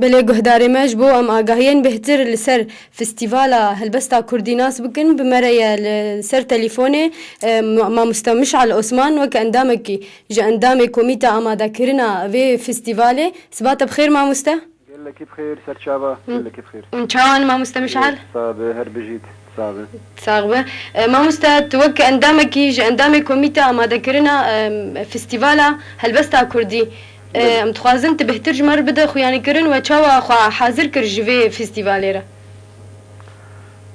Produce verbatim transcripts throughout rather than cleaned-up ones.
Belê guhdarê me, ji bo em agahiyên bêhtir li ser Festîvala Helbesta Kurdî nas bikin, bi me re ye li ser telîfonê, e, ma-, mamoste Mişal Osman wek endamekî ji endamê Komîta Amadekirina vê festîvalê. Siba te bi xêr mamoste. Gelekî bi xêr, serçava, Hı. gelekî bi xêr. Çawan mamoste Mişal? Sax be, her bijît, sax be. Sax be. E, mamoste, tu wek endamekî ji endamê Komîta Amadekirina, e, Festîvala Helbesta Kurdî, e, Belê. em dixwazin tu bêhtir ji me re bide xuyanîkirin we çawa xwe hazir kir ji vê festîvalê re?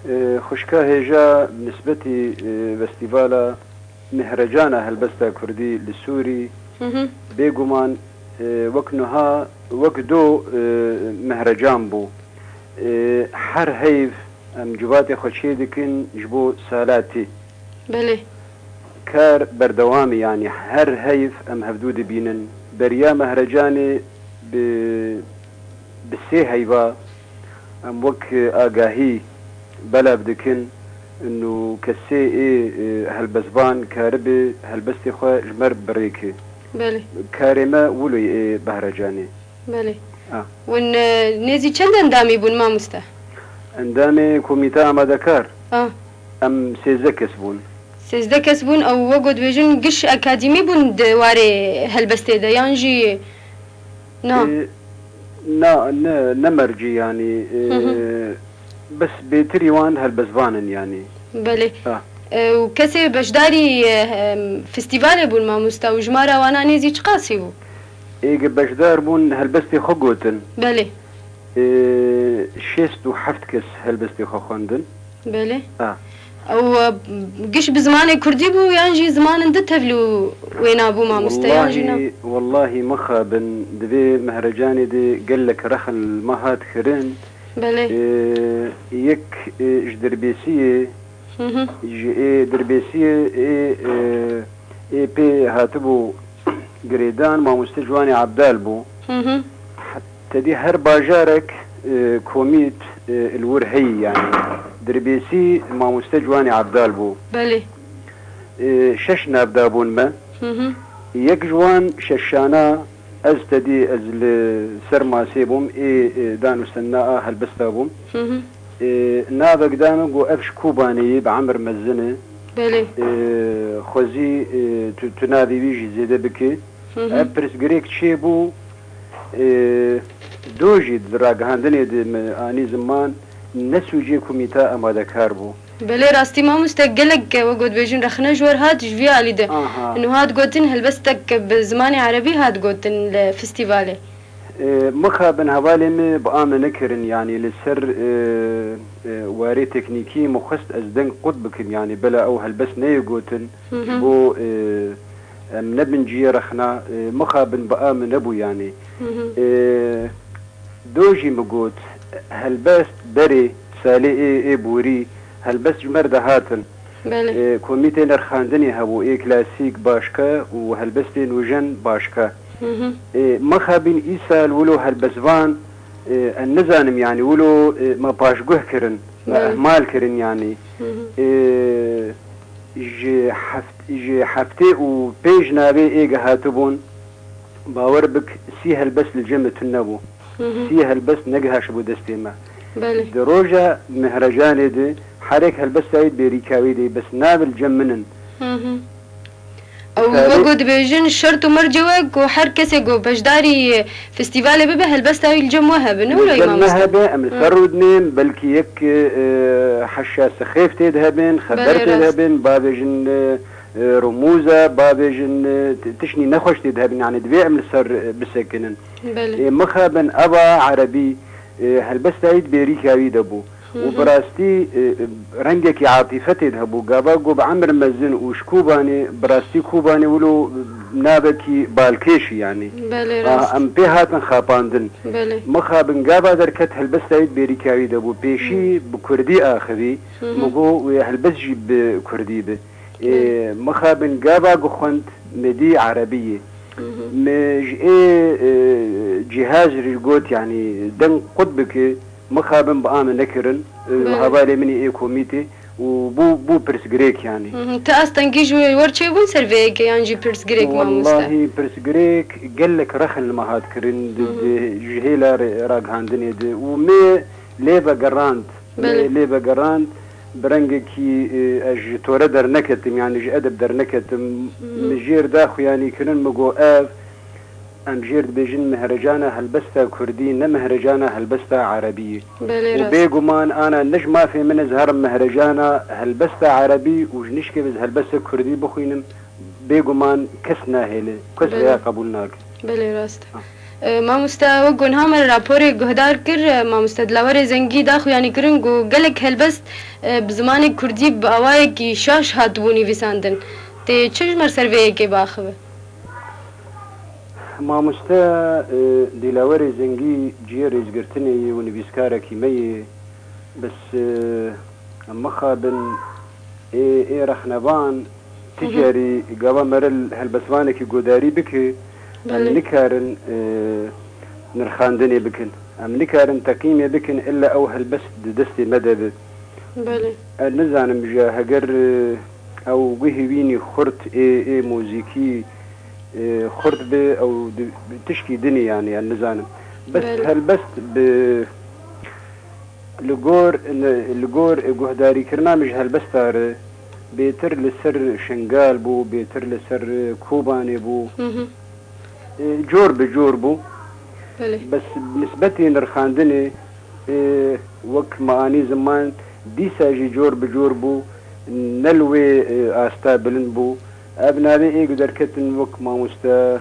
E, xwişka hêja nisbetî, e, festîvala Mihrecana Helbesta Kurdî li Sûrî, Hı hı. bêguman, e, wek niha, wek do, e, mihrecan bû. E, her heyv em civatê xwe çêdikin ji bo salatî. Belê. Kar berdewamî, yanî her heyv em hevdû dibînin. Beriya mehrecanê bi, bi sê heyva em wek agahî belav dikin û kesê ê, e, helbestvan karibe helbestê xwe ji me re birêke. Belê. Karê me wilo ye ê behrecanê. Belê. Ha. Hûn, e, nêzî çend endamî bûn, mamoste? Endamê Komîta Amadekar? Ha. Em sêzdeh kes bûn. Sêzdeh kes bûn, ew wek ku dibêjin giş akademî bûn di warê helbestê de, yan jî na? E, na, ne, ne mercî yanî, e, Hı hı. bes bêtirî wan helbestvan in yanî. Belê. Ha. E, û kesê beşdarî, e, em, festîvalê bûn, mamoste, û jimara wana nêzî çiqasî bû? Êge beşdar bûn, helbestê xwe gotin. Belê. Ê, şêst û heft kes helbestê xwe xwendin. Belê. Ha. Ew, e, giş bi zimanê kurdî bû yan jî zimanin di tevlî û wêna bû, mamoste, yan jî na? Wellahî, wellahî mixabin, di vê mehrecanê de gelek rexn li me hat kirin. Belê. Ê, yek, ê, ji Dirbêsiyê, Hı hı. ji ê Dirbêsiyê ê, ê, ê pê hatibû girêdan, mamoste Ciwanê Ebdal bû. Hı hı. Tedî her bajarek, e, komît, e, li wir heyî, yanî Dirbêsî mamoste Ciwanê Ebdal bû. Belê. E, şeş navda bûn me. Hı hı. Yek ji wan şeşana ez tedî ez li ser masê bûm, ê, e, danûstendina a helbesta bûm. Hı hı. E, navek da min got ev ji Kobanê ye, bi emir mezin e. Belê. E, xwezî, e, tu, tu navê wî jî zêde bike. Hı hı. Ev pirsgirêk çêbû, e, do jî di ragihandinê de min anî ziman, ne sûcê komîta amadekar bû. Belê rastî mamoste gelek, e, wek got dibêjin rexne ji we re hat ji vî alî de. Aha. Û hat gotin helbestek bi zimanê erebî hat gotin li festîvalê. E, mixabin hevalê min bi a min nekirin, yanî li ser, e, e, warê teknîkî min xwest ez deng qut bikim, yanî bila ew helbest neyê gotin, Hı hı. ji bo, e, em nebin cihê rexna, e, mixabin bi a min nebû, yanî. Hı hı. E, do jî min got, helbest berê salê ê, ê borî, helbest ji me re dihatin. Belê. E, komîtê nirxandinê hebû, ê klasîk başka û helbestê nûjen başka. Hı hı. E, mixabin îsal wilo helbestvan, e, ez nizanim, yanî wilo, e, me paşguh kirin, me Belê. ihmal kirin, yanî. Hı hı. E, ji heft-, ji heftê û pênc navê ê ge hatibûn, bawer bik, sî helbest li cem min tune bû. Hı hı. Sî helbest negihaşibû destê me. Belê. Di roja mehrecanê de herek helbesta wî di bêrîka wî de, bes nav li cem min in. Hı hı. Ew Tarî- wek ku dibêjin, şert û mercê we ku her kesê ku beşdarî festîvalê bibe, helbesta wî li cem we hebe, ne Li wilo cem me mamoste? hebe, em li Hı. ser rûdinên, belkî yek, e, heşa sixêf tê de hebin, xeber Belê, tê de rast. hebin, bavêjin, e, e, rumûza, bavêjin, e, t-, tiştî nexweş tê de hebin, yanî divê em li ser, e, bisekinin. Belê. Ê, mixabin eva erebî, e, helbesta wî di bêrîka wî de bû. Hı Û hı. bi rastî, e, e, rengekî atîfe tê de hebû. Gava got bi emir mezin û ji Kobanê, bi rastî Kobanê wilo navekî balkêşî, yanî. Belê, A, rast. em pê hatin xapandin. Belê. Mixabin gava derket helbesta wî di bêrîka wî de bû. Pêşî Hı. bi kurdî axivî. Hı hı. Min got wê helbest jî bi kurdî be. Ê, Hı. mixabin gava ku xwend min dî erebî ye. Hı hı. Me ji ê, e, cîhaz re got, yanî deng qut bike, mixabin bi a min nekirin, e, Belê. hevalê min ê komîtê, û bû, bû pirsgirêk, yanî. Hı hı. Ti astengî ji wê wer çêbûn ser vê yekê yan jî pirsgirêk, mamoste? Wellahî, pirsgirêk gelek rexin li me hat kirin, di, Hı hı. di, ji hêla re-, ragihandinê de û me lê vegerand. Me Belê. lê vegerand, bi rengekî, e, ez ji tore derneketim, yanî ji edeb derneketim. Hı hı. Min jêr daxuyanî kirin, min got, ev, em jêr dibêjin mehrecana helbesta kurdî, ne mehrecana helbesta erebî. Belê, Û rast. bêguman ana ne ji mafê min ez herim mehrecana helbesta erebî û ji nişkê ez helbesta kurdî bixwînim, bêguman kes nahêle, kes Belê. vêya qebûl nake. Belê, rast e. Ha. E, mamoste, wek gonha me raporê guhdar kir, e, mamoste Dilawerê Zengî daxuyanî kirin ku gelek helbest, e, bi zimanê kurdî bi awayekî şaş hatibû nivîsandin. Tê çi ji me ser vê yekê biaxive? Mamoste, e, Dîlawerê Zengî cihê rêzgirtinê ye û nivîskarekî me ye. Bes, e, em mixabin ê, ê rexnevan Hı hı. ticarî gava mere li helbestvanekî godarî bike, em Belê. nikarin, e, nirxandinê bikin. Em nikarin teqîmê bikin, illa ew helbest di destê me de be. Belê. Ez nizanim ji heger, e, ew guhê wînî xurt ê, ê muzîkî, e, xurt be, ew di, tişkî dinî, yanî, ez nizanim. Bes Belê. helbest bi, li gor, li gor guhdarîkirina min ji helbesta re bêtir li ser Şingal bû, bêtir li ser Kobanê bû. Hı hı. E, cor bi cor bû. Belê. Bes nisbetê nirxandinê, e, wek me anî ziman, dîsa jî cor bi cor bû, ne li wê, e, asta bilind bû. Ev navê ê ku derketin wek mamoste,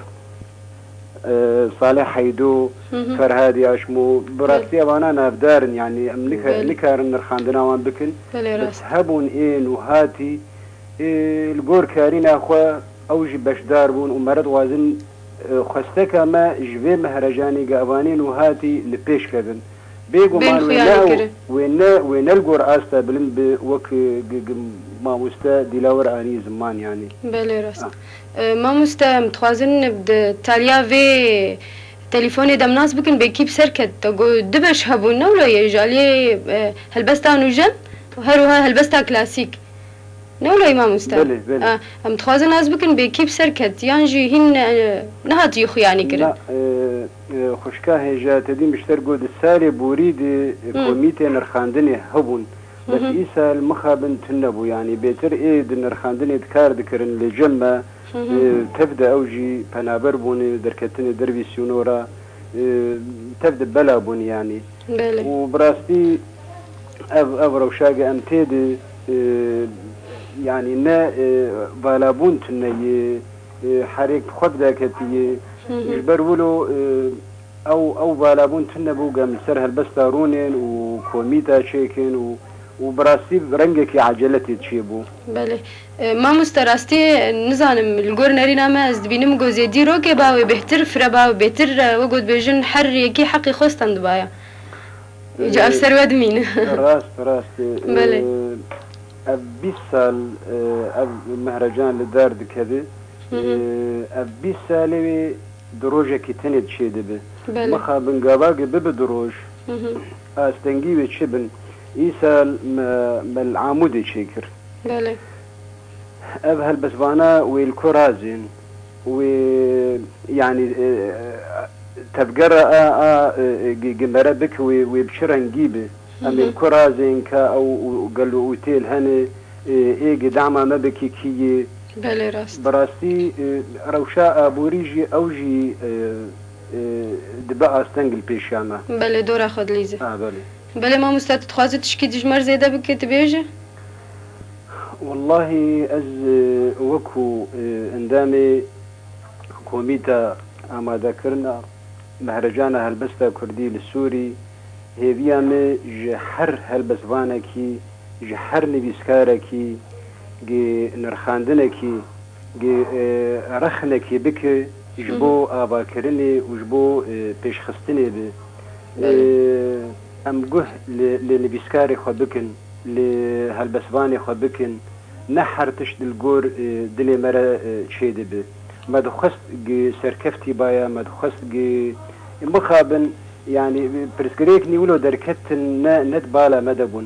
e, Salih Heydo, Hı hı. Ferhadî Aşmo, bi Belê. rastî evana navdar in, yanî em nika-, Belê. nikarin nirxandina wan bikin. Belê, Bes rast. hebûn ên û hatî, e, li gor karîna xwe ew jî beşdar bûn û mere dixwazin, e, xwesteka me ji vê mehrecanê gavanên û hatî li pêş kevin. Bêguman Bên wê xuyanî ne, kirin. wê ne, wê ne li gor asta bilind bi wek, e, g-, g-, mamoste Dîlawer anî ziman, yanî. Belê, rast. Ah. E, mamoste, em dixwazin bi taliya vê telefonê de em nas bikin, bê kî bi ser ket. Te got du beş hebûn, ne wilo ye, ji aliyê, e, helbesta nûjen û her wiha helbesta klasîk. Ne wilo ye, mamoste? Belê, belê. A, em dixwazin nas bikin, bê kî bi ser ket, yan jî hîn, e, nehatiye xuyanî kirin? Na, e, e, xwişka hêja, te dî min ji te re got, di salê borî de, e, Hı. komîtê nirxandinê hebûn. Bes Hı hı. îsal mixabin tune bû, yanî bêtir ê di nirxandinê de kar dikirin, li cem me, Hı hı. e, tev de ew jî penaber bûne, derketine dervî sînora, e, tev de bela bûne, yanî. Belê. Û bi rastî ev, ev rewşa ge em tê de, e, yanî ne, e, valabûn tune ye, e, herêk bi xwe bi daketî ye. Hı hı. Ji ber wilo, e, ew, ew valabûn tune bû, gem li ser helbesta rûnên û komîta çêkin û, û bi rastî rengekî eceletê çêbû. Belê. E, mamoste, rastî nizanim, li gor nerîna me ez dibînim ku zêdî rokê ba wê bêhtir fire ba wê bêtir, e, wek ku dibêjin her yekî heqê xwe stendibaya. Îca ev Ee, ser we dimîne. Rast, rast. Belê. Ee, ev bîst sal, ee, ev mehrecan li dar dikeve. Hı hı. Ee, ev bîst salê wê di rojekî tenê çêdibe. Belê. Mixabin gavagê bibe du roj, Hı hı. astengî wê çi bin? Îsal me, me li Amûdê çêkir. Belê. Ev helbestvana wê li ku razên, wê, yanî, e, tevgera a, a, e, gi-, gimere bik wê, wê bi çi rengî bi? Em ê Hı hı. li ku razên ka ew û gelo û têl hene, e, ê gi dama me bikî kî yê? Belê, rast. Bi rastî, e, rewşa aborî jî ew jî, e, e, dibe asteng li pêşiya me. Belê, dora xwe dilîze. Ha, belê. Belê mamoste, tu dixwazî tişkî dijmer zêde bike, tu bêje? Wellahî ez, e, wekû, e, endamê Komîta Amadekirina Mehrecana Helbesta Kurdî li Sûrî, hêviya me ji her helbestvanekî, ji her nivîskarekî, gi nirxandinekî, gi, e, rexnekî bike ji Hı hı. bo avakirinê û ji bo, e, pêşxistinê be. Belê. E, em guh li, li nivîskarê xwe bikin, li helbestvanê xwe bikin. Ne her tişt li gor, e, dilê me re, e, çêdibe. Me dixwest gi serkeftî baya, me dixwest gi mixabin, yanî pirsgirêk nî wilo derketin ne, ne di bala me de bûn.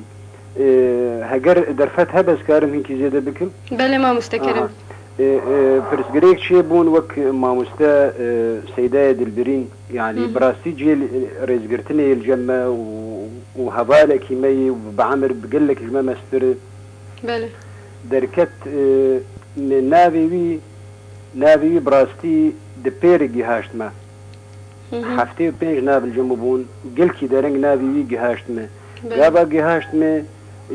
E, heger derfet hebe, ez karim hinkî zêde bikim? Belê, mamoste Kerem. Aha. E, e, pirsgirêk çêbûn wek mamoste, e, Seydayê Dilbirîn, yanî Hı hı. bi rastî cihê li, rêzgirtinê yê li cem me û, û hevalekî me yî û bi emir bi gelek ji me mestir e. Belê. Derket, e, me navê wî, navê wî bi rastî di pêrê gihaşt me. Hı hı. Heftê û pênc nav li cem bûn, gelkî dereng navê wî gihaşt me. Belê. Gava gihaşt me,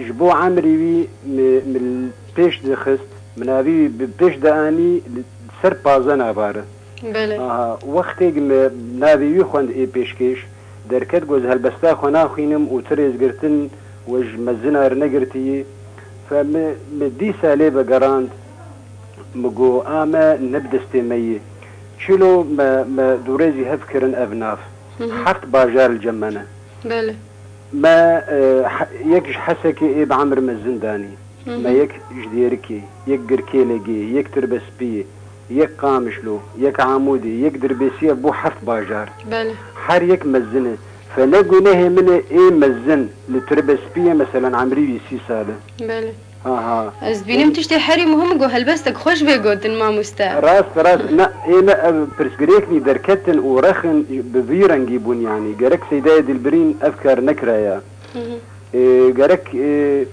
ji bo emrê wî me, me li pêş dixist, me navê wî bi pêş dianî, li ser pazdeh nava re. Belê. Aha, wextê me navê wî xwend ê pêşkêş, derket, got, ez helbesta xwe naxwînim û tu rêzgirtin we ji mezina re negirtiyî. Fe me, me dîsa lê vegerand, me got, a me ne bi destê me yê. Çilo me, me du rêzî hev kirin ev nav. Hı hı. Heft bajar li cem me ne. Belê. Me, e, he-, yek ji Hesekê ê bi emir mezin danî. Hı hı. Me yek ji Dêrikê, yek Girkêlegê, yek Tirbespiyê, yek Qamişlo, yek Amûdê, yek Dirbêsiyê, bû heft bajar. Belê. Her yek mezin e. Fe ne gunehê min e, ê mezin li Tirbespiyê, meselan, emrî wî sî sal e. Belê. Ha, ha. Ez dibînim tiştê herî muhim ku helbestek xweş bê gotin, mamoste. Rast, rast. Ne, ê me ev pirsgirêk nî derketin û rexin bi vî rengî bûn, yanî. Gerek Seydayê Dilbirîn ev kar nekiraya. Hı hı. E, gerek, e,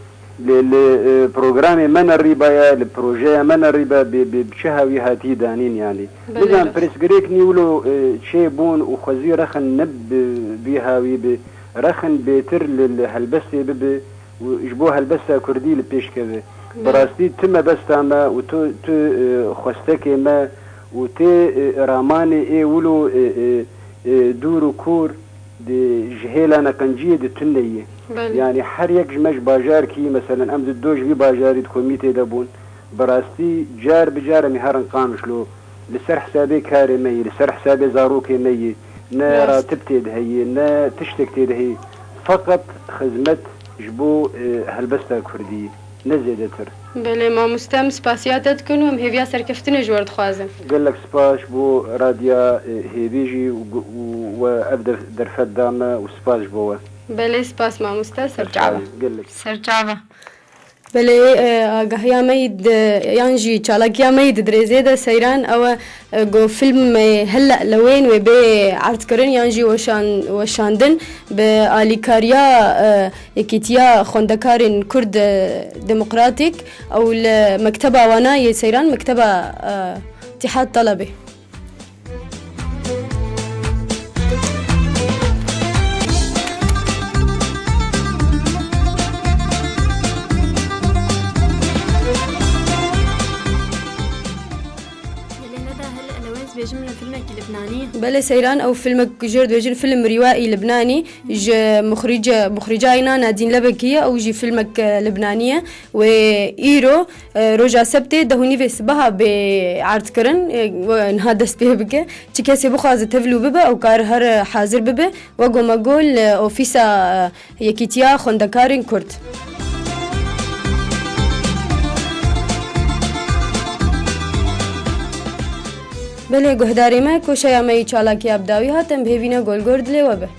li, li, e, programê me nerîbaya, li projeya me nerîba, bi, bi, bi çi hawî hatî danîn, yanî. Belê, rast. Nizam pirsgirêk nî wilo, e, çêbûn û xwezî rexin ne bi vî hawî bi, rexin bêtir li, li helbestê bibi û ji bo helbesta kurdî li pêş keve. Belê. Bi rastî tu mebesta me û tu, tu, e, xwestekê me û tê, e, ramanê ê wilo, e, e, e, dûr û kûr di ji hêla neqenciyê di tune ye. Belê. Yanî her yek ji me ji bajarkî, meselen em di do ji vî bajarî di komîtê de bûn, bi rastî car bi car em ê herin Qamişlo, li ser hesabê karê me yî, li ser hesabê zarokê me yî, ne Rast. ratib tê de heye, ne tiştek tê de heye. Feqet xizmet ji bo, e, helbesta kurdî, ne zêdetir. Belê, mamoste, em spasiya te dikin û em hêviya serkeftinê ji we re dixwazin. Gelek spas ji bo Radya, e, Hêvî jî û gu-, û we ev def-, derfet da me û spas ji bo we. Belê, spas mamoste, ser çava. Gelek. Ser çava. Belê, e, agahiya me yî di, yan jî çalakiya me yî di dirêzê de seyran ew e, e, ku fîlm, e, hille lewên wê bê erdkirin yan jî weşan-, weşandin bi alîkariya, e, Yekîtiya Xwendekarên Kurd, e, Demokratîk ew li Mekteba Wana yê Seyran, Mekteba, e, Îtîhad Telebê. Belê, Neda, hil, lewên dibêjim li filmekî Libnanî. Belê, Seyran, ew filmek ku jê re dibêjin film rîwaî Libnanî ji muxrîce-, muxrîcayê na Nadîn Lebekî ye, ew jî filmek, e, Libnanî ye. Wê îro, e, roja sebtê deh û nîvê sibeha bê erdkirin, e, we niha dest pê bike. Çi kesê bixwaze tevlû bibe, ew kar her hazir bibe. Wego me got li ofîsa, e, Yekîtiya Xwendekarên Kurd. Belê guhdarê me, koşeya me yî çalakiya bi dawî hat, em bi hêvî ne golgor dilê we be.